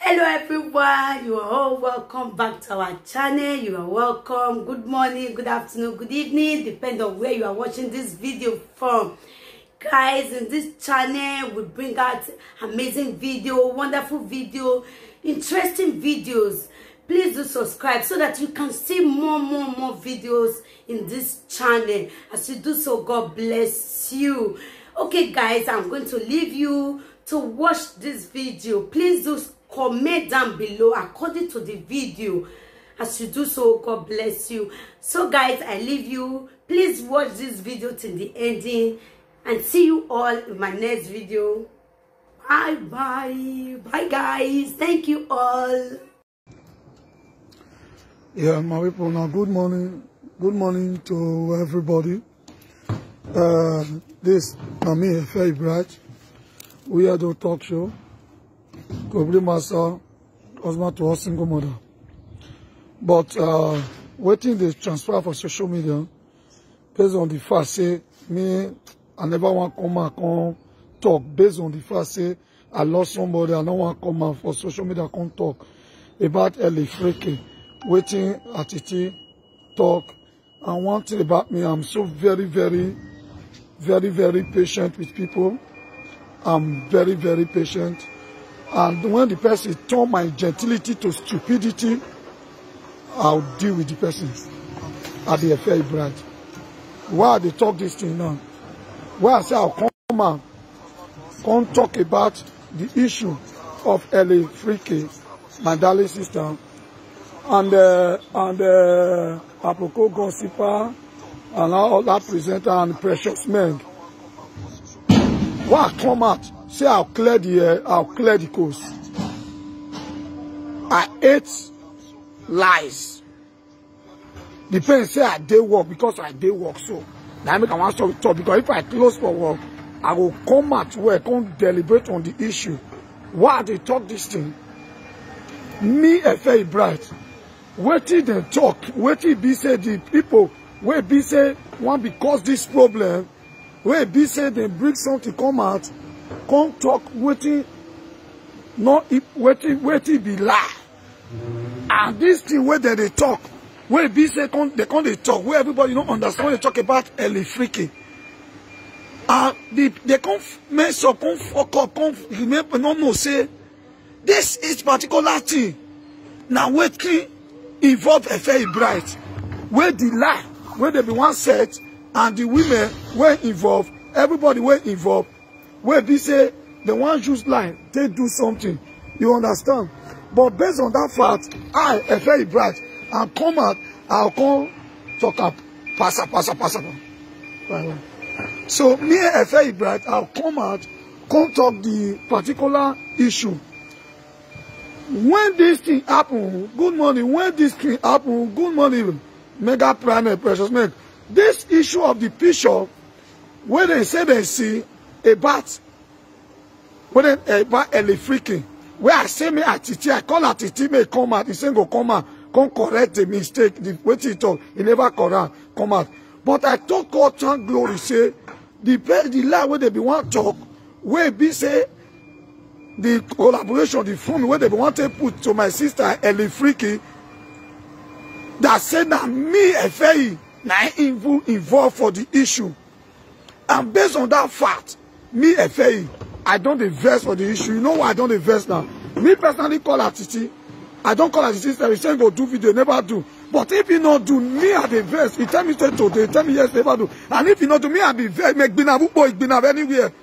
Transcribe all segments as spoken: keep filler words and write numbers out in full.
Hello everyone, you are all welcome back to our channel. You are welcome. Good morning, good afternoon, good evening, depend on where you are watching this video from. Guys, in this channel we bring out amazing video, wonderful video, interesting videos. Please do subscribe so that you can see more, more, more videos in this channel. As you do so, God bless you. Okay guys, I'm going to leave you to watch this video. Please do comment down below according to the video. As you do so, God bless you. So guys, I leave you. Please watch this video till the ending, and see you all in my next video. Bye bye. Bye guys. Thank you all. Yeah, my people, now good morning. Good morning to everybody. Uh, this na me, Efe Bright. We are the talk show. Kobri Master, husband to a single mother. But uh, wetin dey transfer for social media, based on the fact say me, I never want come out come talk. Based on the fact say I lost somebody, I no want come out for social media come talk about Eli Freaky. Wetin Atiti talk. And one thing about me, I'm so very, very, very, very patient with people. I'm very, very patient. And when the person turn my gentility to stupidity, I'll deal with the person at the Efe Bright. Why I dey talk this thing now? Why I say I'll come out, come talk about the issue of Eli Freaky, my darling sister, and uh, and uh, Aproko Gossiper, and all that presenter and Precious Men. Why I come out, say I'll clear the uh, I'll clear the coast. I hate lies. The person say I dey work because I dey work, so now I make I want to talk, because if I close for work, I will come at work, come deliberate on the issue. Why I dey talk this thing? Me, Efe Bright, wetin dem talk, wetin be say the people wey be say wan be cause this problem, wey be say dem bring something come out, come talk wetin no wetin wetin be lie. And this thing wey dem dey talk, wey be say come dem come dey talk, wey everybody no understand, wey dey talk about Eli Freaky. And the, they come mess up, come fuck up, come remember, no know say this is particular thing na wetin involve Efe Bright, wey the lie wey dey be one set, and the women wey involve, everybody wey involve, wey be say dem wan use lie take do something. You understand? But based on that fact, I, Efe Bright, I come out, I come talk am pasa pasa pasa. So me, Efe Bright, I come out, come talk the particular issue. When this thing happen, good morning. When this thing happen, good morning, Mega Prime and Precious Men. This issue of the picture wey dem say dem see about wey dem about Eli Freaky, wey I say me Atiti, I call Atiti, make come out. He say go come out, come correct the mistake, the wetin he talk, he never correct, come out. But I talk God thank glory say the pe- the lie wey dem be wan talk, wey be say the collaboration, the fund wey dem be wan take put to my sister Eli Freaky, that say na me, Efeyi, na him even involved for the issue. And based on that fact, me, Efeyi, I don dey vex for the issue. You know why I don dey vex now? Me personally call Atiti. I don call Atiti sef. He say he go do video, never do. But if he no do, me I dey vex. He tell me say today, he tell me yes, never do. And if he no do, me I be vex. Me gbina bupo, igbina anywhere.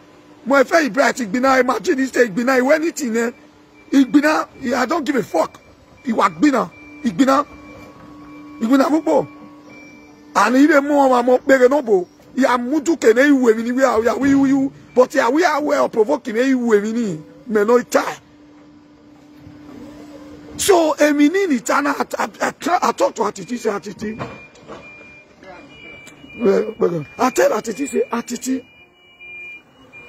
Mo Efeyi Bright, igbina, imagine he say igbina, he anything, eh? Igbina, I don't give a fuck. Iwa gbina, igbina, igbina bupo. And he dey more and more bigger no bo. Ya mudu kene iwe mini we are we you. But ya we are well provoking iwe mini. Me no tie. So a meaning eternal. I, I, I, try- I talk to Atiti, say Atiti. Well, well, I tell Atiti, say Atiti,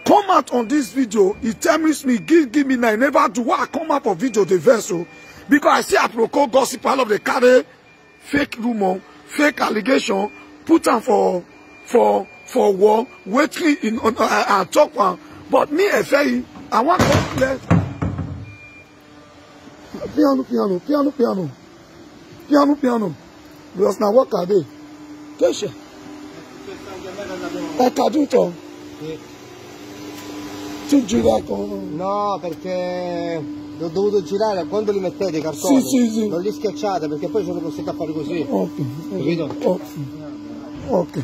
come out on this video. He tell me, me give give me nine. Never do what I come out for video the vessel, because I see Aproko Gossip, all of the carry fake rumor, fake allegation, put am for for for war. Wait me in on I, I talk one, but me Efeyi, I want to clear. Piano, piano, piano, piano. Piano, piano. Because na work I dey. Kesha. Ẹ ka dùn tán. Tu gira con... No, perché ho dovuto girare quando li mettete i cartoni. Sì, sì, sì. Non li schiacciate perché poi sono costretto a fare così. Ok. Capito? Ok. Ok.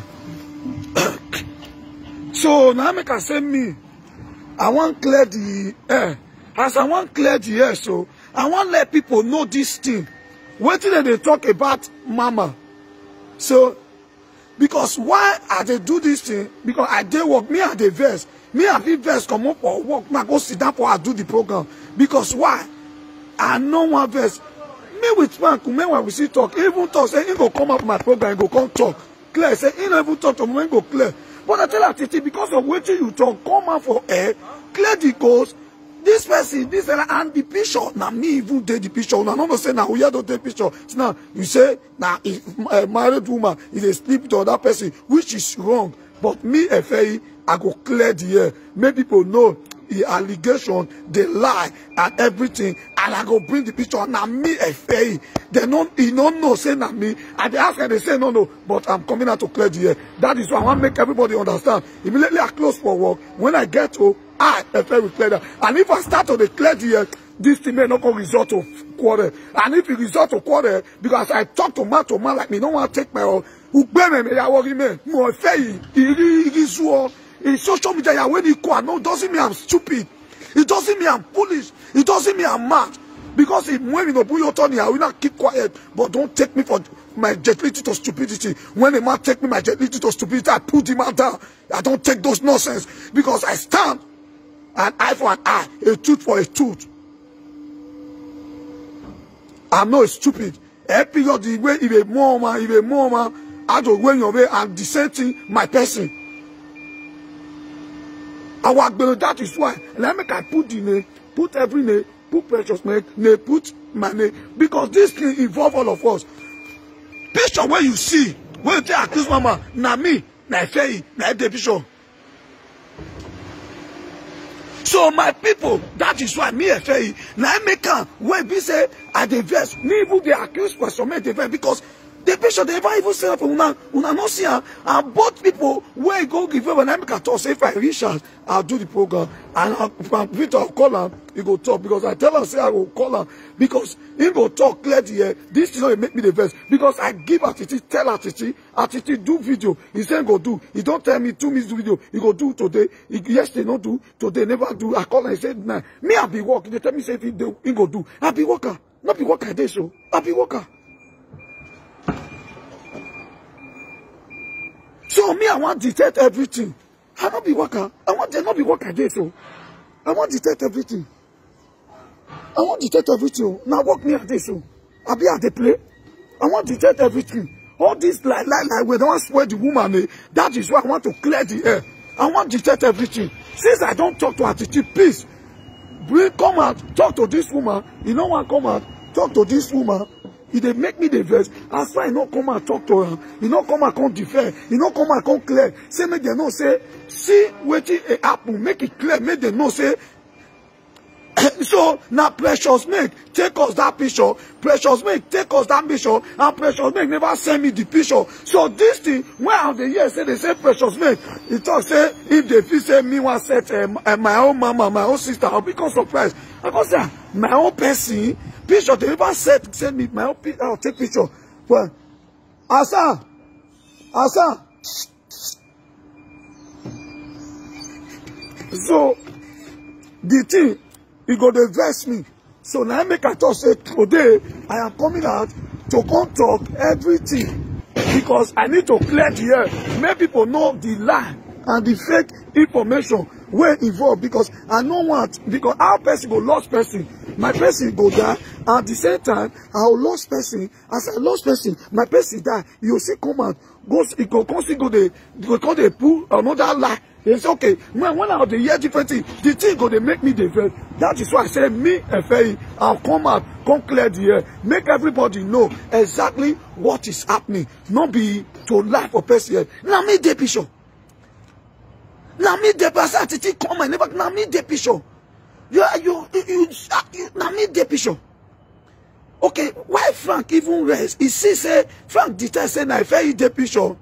So now make I say me, I wan clear the air. As I wan clear the air, so I wan let people know this thing. Wetin dem dey talk about mama? So because why I dey do this thing? Because I dey work, me I dey vex. Me I fit vex comot for work, ma go sit down for I do the program. Because why? I no wan vex. Me with Frank, meanwhile we still talk. He even talk say he go come up my program, he go come talk. Clear say he no even talk to me, he go clear. But I tell her, Titi, because of wetin you talk, come out for air, clear the goals. This person, this and the picture, na me even dey the picture. Una no know say na Oya don take picture. So now you say na if a married woman is a sleep to other person, which is wrong. But me, Efeyi, I go clear the air. Make people know the allegation, the lie, and everything. And I go bring the picture. Na me, Efeyi. They no, he no know say na me. I dey ask and they say no, no. But I'm coming out to clear the air. That is why I wan make everybody understand. Immediately I close for work. When I get home, I, Efeyi, will clear that. And if I start to dey clear the air, this thing may not go result to quarrel. And if it result to quarrel, because I talk to man to man like me, no one take my own. Ugbeme me ya worry me. Mo Efeyi, iri iri zuo. In social media, ya when he call, no, doesn't mean I'm stupid. It doesn't mean I'm foolish. It doesn't mean I'm mad. Because if when you know put your turn, I will not keep quiet. But don't take me for my gentility to stupidity. When a man take me my gentility to stupidity, I put the man down. I don't take those nonsense because I stand an eye for an eye, a tooth for a tooth. I'm not stupid. Every period the way if a more man, if a more man, I don't when your way and the same thing, my person. Our agbero, that is why. Let me can put the name, put every name, put Precious name, name, put my name. Because this thing involve all of us. Picture where you see, when you take accuse mama, na me, na Efeyi, na the picture. So my people, that is why me Efeyi, na I make am wey be say I dey vex. Me even dey accuse person, make dey vex because the picture dey ever even say for una, una no see am. And both people wey go give way when I make am talk say if I reach out, I'll do the program. And I, Victor, I'll call am, he go talk because I tell am say I go call am because he go talk clear the air. This thing no dey make me dey vex because I give Atiti, tell Atiti, Atiti do video. He say he go do. He don tell me two minutes video. He go do today. He, yesterday no do. Today never do. I call am. He say nah. Me I be work. They tell me say if he do, he go do. I be worker. No be worker dey so. I be worker. So me I wan detect everything. I no be worker. I wan dey no be worker dey so. I wan detect everything. I wan detect everything o. Na work me I dey so. Abi I dey play? I wan detect everything. All this lie, lie, lie, wey don spoil the woman, eh? That is why I want to clear the air. I wan detect everything. Since I don talk to Atiti, please bring come out, talk to this woman. You no wan come out, talk to this woman. E dey make me dey vex. As far e no come out talk to am, e no come out come defend, e no come out come clear. Say make dem know say see wetin e happen, make e clear, make dem know say so na Precious Make take us that picture. Precious Make take us that picture, and Precious Make never send me the picture. So this thing wey I dey hear say they say Precious Make, he talk say if they feel say me wan set eh, eh, my own mama, my own sister, I'll become surprised. I go say ah, my own person picture dey ever set send me my own picture. I'll take picture. Well, asa, asa. So the thing e go dey vex me. So na make I talk say today I am coming out to come talk everything because I need to clear the air, make people know the lie and the fake information wey involve because I no want because how person go lost person, my person go die, at the same time I go lost person, as I lost person my person die, you see come out go e go come still go dey go come dey pull another lie. They say okay, when when I dey hear different thing, the thing go dey make me dey vex. That is why I say me Efeyi, I'll come out, come clear the air, make everybody know exactly what is happening. No be to lie for person head. Na me dey picture. Na me dey picture. Atiti come, I never. Na me dey picture. You you you, you, you na me dey picture. Okay, why Frank even rest? He see say Frank detect say na Efe dey picture.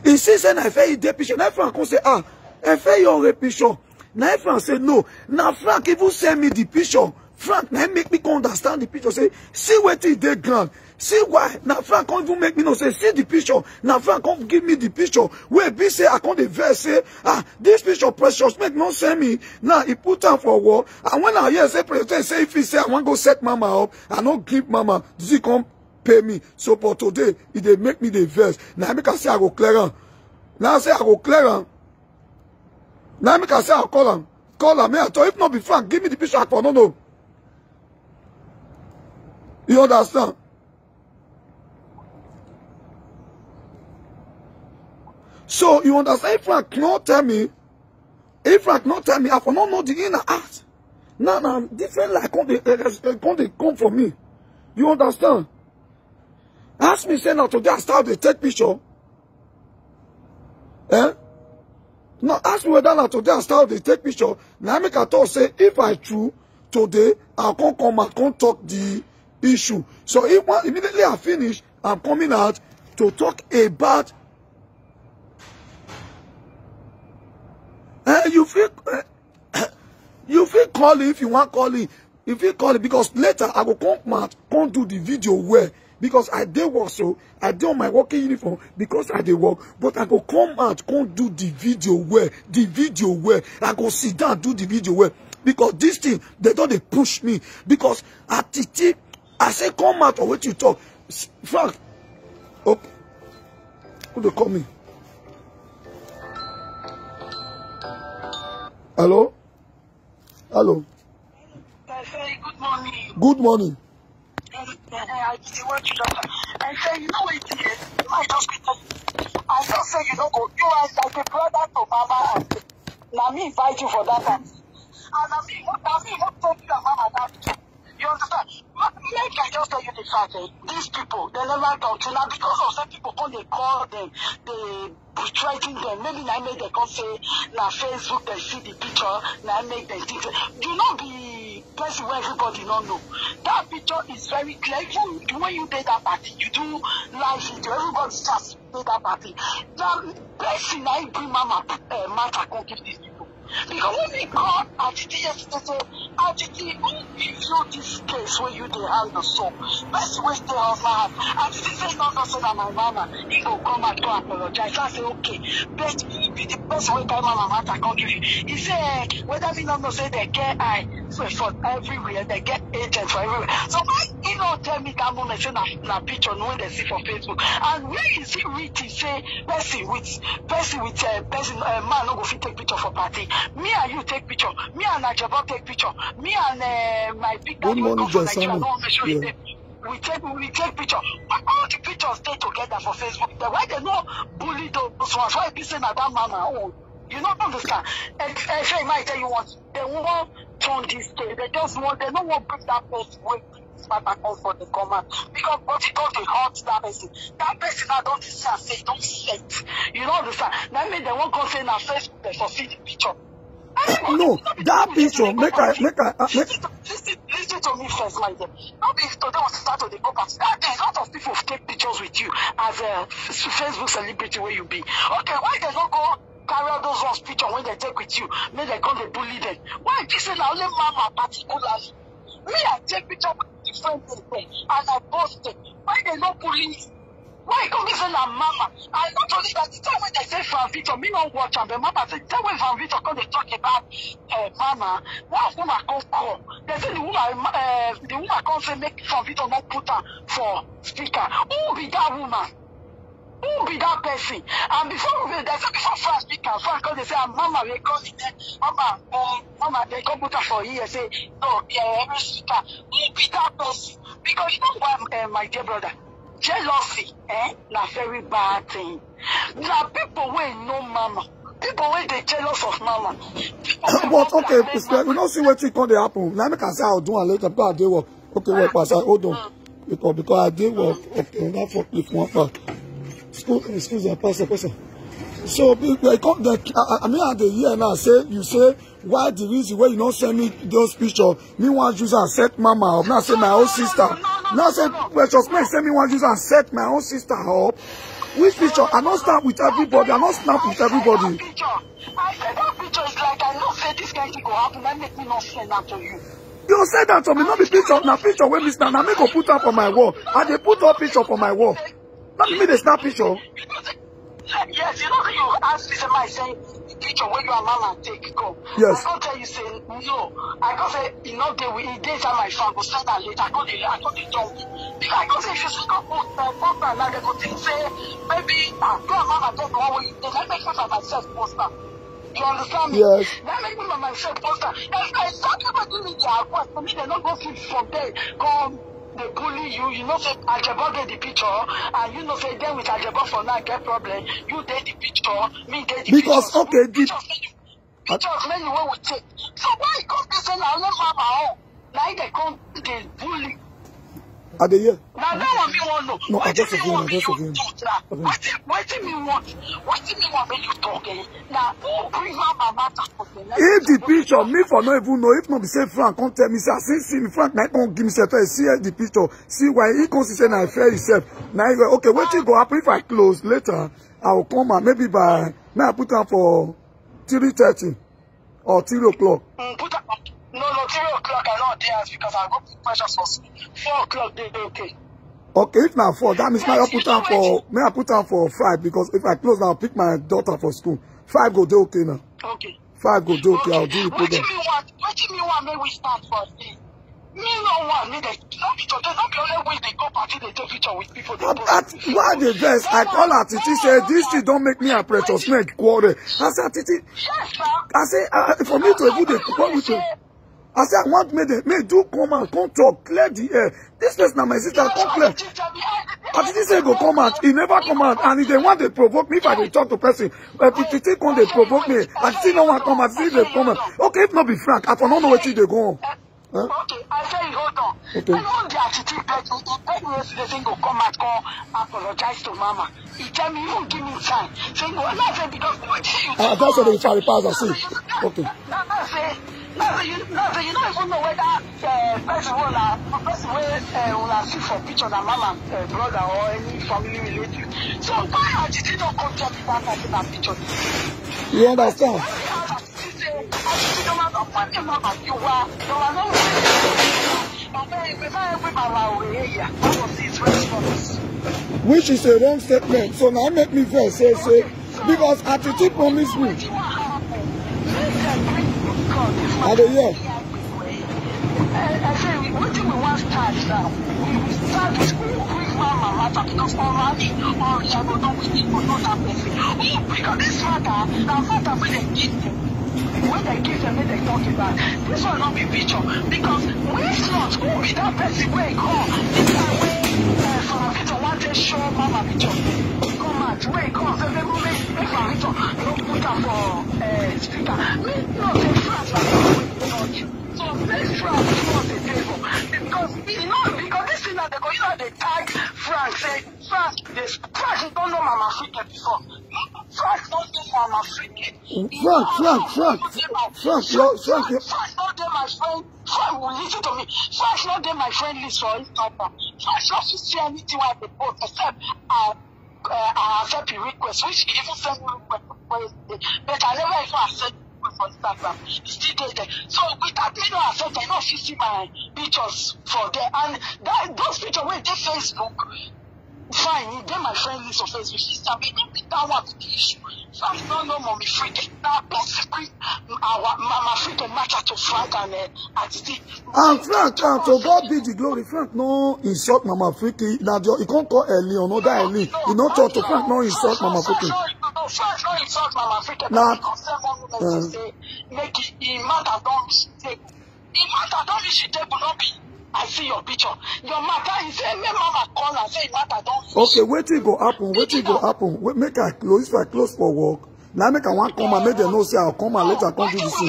He see say na Efe dey picture. Na Frank come say, ah, Efe your picture. Na Frank say no. Na Frank even send me the picture. Frank na him make me come understand the picture. Say, see wetin dey ground. See why. Na Frank come even make me know say, see the picture. Na Frank come give me the picture. Wey be say I come dey vex say, ah, this picture Precious Meg no send me. Now he put am for wall. And when I hear say Precious Meg say if he say I wan go set mama up, I no give mama. Does he come pay me? So for today, e dey make me dey vex. Na make I say I go clear am. Na say I go clear am. Na make I say I call am. Call am. Me I talk. If not be Frank, give me the picture. I for no know. You understand? So you understand? If Frank no tell me, if Frank no tell me, I for no know the inner heart. Now, now different like come dey eh, eh, come dey come for me. You understand? Ask me say na today I start dey take picture. Eh? Now ask me whether na today I start dey take picture. Na make I talk say if I true today, I come come out come talk the issue. So if one immediately I finish, I'm coming out to talk about. Eh, you feel eh, you feel call if you want call it. You feel call it because later I go come out, come do the video well. Because I dey work, so I dey on my working uniform because I dey work. But I go come out, come do the video well. The video well. I go sit down, do the video well. Because this thing, they don't they push me. Because at the tip, I say come out or what you talk. S- Frank, okay. Who they call me? Hello? Hello? I say, good morning. Good morning. Uh, I just want you to I say, you know what it is? I just I just say you don't go. You are like a brother to mama. And na me invite you for that time. And na me, na me, what told you and mama that? You understand? Make I just tell you the fact. Eh? These people, they never talk to now because of some people come they call them, they threaten them. Maybe na make they come say na Facebook they see the picture, na make them think. Say, you know the person where everybody don't know. That picture is very clear. Even the way you did that party, you do live video. Everybody just did that party. That person I bring mama uh, matter come give these people. Because when we call Atiti yesterday, say, Atiti, who give you this case where you dey handle so? Person wey stay husband house. Atiti say no, no, say na my mama. He go come and go apologize. So I say okay. But he be the person wey carry mama matter come give you. He say eh, whether me no know say they get eye for, for everywhere, they get agent for everywhere. So why he no tell me that moment say na na picture wey they see for Facebook? And where is it written say person with person with uh, person uh, man no go fit take picture for party? Me and you take picture. Me and Ajabo take picture. Me and uh, my big daddy wey come from Nigeria no make sure he take. We take we take picture. But all the pictures stay together for Facebook. The why they no bully those ones? Why be say na that mama own? You no understand. And, and Shey, I tell you what, they won't turn this case. They just want, they don't want bring that person wey this matter come for the command. Because but it don't dey hurt that person. That person now don't see and say don't set. You know understand? That mean they won't go say na Facebook they for see the picture. No, that picture make I make I uh, make. Listen to, listen, listen to me first, my dear. Not be today we start to dey go party. That day, a lot of people take pictures with you as a Facebook celebrity where you be. Okay, why they not go carry all those ones picture when they take with you? Make they come they bully them. Why this is only mama particularly? Me, I take picture with different people and I post it. Why they not bully me? Why you come say na mama? And not only that, the time when they say Van Victor, me not watch am. But mama say, the time when Van Victor come they talk about uh, mama, one woman come call. They say the woman, uh, the woman come say make Van Victor not put her for speaker. Who be that woman? Who be that person? And before we they say before Frank speaker, Frank come they say ah, mama we call it. Mama, uh, mama they come put her for here. Say no, uh, every speaker. Who be that person? Because you know why, uh, my dear brother. Jealousy eh, na very bad thing. Na people wey know mama, people wey dey jealous of mama. But okay, we no see wetin come dey happen. Na make I say I do am later because I dey work. Okay, work pass. Hold on. Because because I dey work. Okay, that for if one part. Excuse excuse me, pastor, pastor. So be- they come, they, I, I mean, I dey hear now say you say why the reason why you no send me those pictures. Me wan use and set mama up. Now say my own sister. Now say Precious Men say me wan use and set my own sister up. Which picture? I no stand with everybody. I no snap with everybody. I said that picture is like I know say this kind thing go happen. That make me not send that to you. You say that to me, not the picture. Now picture wey me snap. Now me go put up on my wall. I dey put up picture for my wall. Not me dey snap picture. Yes, you know you ask me say my say the picture where you and mama take go. Yes. I can't tell you say no. I can't say you know they will e dey inside my phone. Go send that later. I can't dey I can't dey talk. Because I can't say if you see go post uh, post am now they go think say maybe ah you and mama take go away. They let me post am myself post am. You understand me? Yes. That make me by myself post am. If I start people give me their request, for me they no go fit from there. Come they bully you. You know say Ajebo dey the picture, and you know say then with Ajebo for now get problem. You dey the picture, me dey the Because, picture. Okay, the- Pictures wey you pictures wey you wey we take. So why you come dey say na only mama own? Na him dey come dey bully. I dey hear. Na that one me wan know. No, I just Wetin me again, wan I make just you again. Talk na? Wetin wetin me want wetin me wan make you talk eh? Na who bring mama matter for the next. If the picture, me for no even know. If not be say Frank come tell me say I see see me Frank na come give me say first see the picture. See why he come see say na fair himself. Now he go okay. Wetin go happen if I close later? I will come and maybe by now I put am for three thirty or three o'clock. Mm, put am no no three o'clock I no dey house because I go put pressure for school. Four o'clock dey dey okay. Okay, if na four, that means now I put am for me. I put am for five because if I close now, I pick my daughter for school. Five go dey okay now. Okay. Five go dey okay. I'll do the Wetin program. me want wetin me want make we start for see. Me no want me dey no be today no be only we dey go party dey take picture with people dey I, post. I, why the vex? I call her Titi say this thing don't make me and Precious Men quarrel. I say Titi, Yes sir. I say uh, for me to even dey quarrel with you. I say I want me dey me do come and come talk clear the air. This person na my sister come clear. And Titi say go come out, he never come out, and he dey want dey provoke me if I dey talk to person. But Titi come dey provoke me, and Titi no wan come out, Titi dey come out. Okay, if no be Frank, I for no know wetin dey go on. Huh? Okay, I say hold on. Okay. Even the attitude beg me, he beg me yesterday say he go come out come apologize to mama. He tell me even give me time. Say no, I say because wetin you Ah, that's what the Fari Paz I see. Okay. Now I say, now say you, now say you don't even know whether uh, person wey una person wey uh, una see for picture na mama uh, brother or any family relative. So why Ajiti don come tell me that person na picture? You understand? Which is a wrong statement. So now make me vex say say because Atiti promise me. I dey hear. I say wetin we wan start now. We will start with who bring mama matter because already already I go don we need to know that person. Who bring up this matter? Na matter wey dem give dem. Wey dem give dem make dem talk about. This one no be picture because which not who be that person wey come this time wey uh, Farah Victor wan take show mama picture. Come out wey come say make make make Farah Victor no put am for uh, speaker. Me no say France na the one wey dey touch. So make France do us a favor because e no because this thing na dey go you know dey tag France say France dey France don know Mama Africa before. France don know Mama Africa. Frank, Frank, Frank, Frank, your, Frank, your, France no dey my friend. France will listen to me. France no dey my friend list for Instagram. France no fit see anything wey I dey post except I uh, I accept the request which he even send me request for yesterday. But I never even accept the request for Instagram. He still dey there. So without me no accept, I no fit see my pictures for there. And that those pictures wey dey Facebook, fine, e dey my friend list of Facebook. She sabi no be that one be the issue. Frank no know Mommy Freaky. Na person bring our Mama Freaky matter to Frank and uh, Atiti. And Frank, and to God be the glory. Frank no insult Mama Freaky. Now the, he can't call Ellie or another Ellie. He no talk to Frank, no insult Mama Freaky. No, Frank no insult Mama Freaky. Nah. Because seven women say make e e matter don reach table. E matter don reach table no be. I see your picture. Your matter is say make mama call and say e matter don reach. Okay, wetin go happen? Wetin go happen? Wait, make I close. If I close for work, now make I wan come and make dem know say I come and later come do the thing.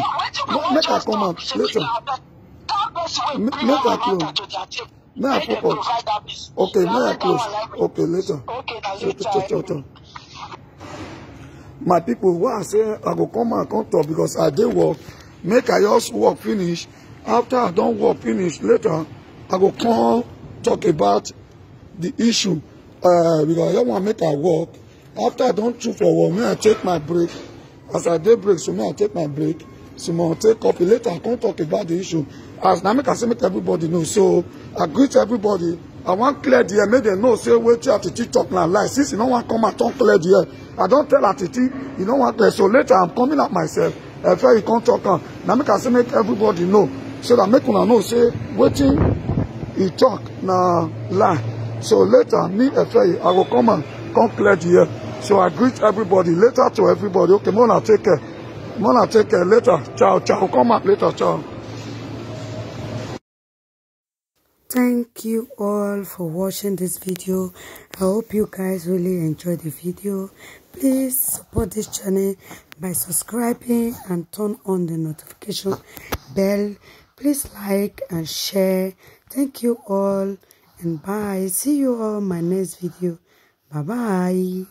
No, make I come and later. That person wey Ma- bring make I mama close. matter to their table. Make I Make dem focus. Provide that peace. Okay, Na make I that close. One, like, Okay, later. Okay, na Later, later. later, later. My people, why I say I go come and come talk, because I dey work. Make I just work finish. After I don work finish, later I go come talk about the issue. Uh, because I don't want make I work. After I don chew for work, may I take my break. As I dey break, so may I take my break. So may I take coffee. Later I come talk about the issue. As na make I say make everybody know. So I greet everybody. I wan clear the air, make dem know say wetin Atiti talk na lie. Since you no wan come and talk clear the air, I don tell Atiti, you no wan clear. So later I'm coming out myself. Efe, you come talk am. Na make I say make everybody know, so that make una know say wetin he talk na lie. So later, me, Efe, I go come and come clear the air. So I greet everybody. Later to everybody. Okay, make una take care. Make una take care. Later. Ciao, ciao. Come out later. Ciao. Thank you all for watching this video. I hope you guys really enjoyed the video. Please support this channel by subscribing and turn on the notification bell. Please like and share. Thank you all and bye. See you all in my next video. Bye bye.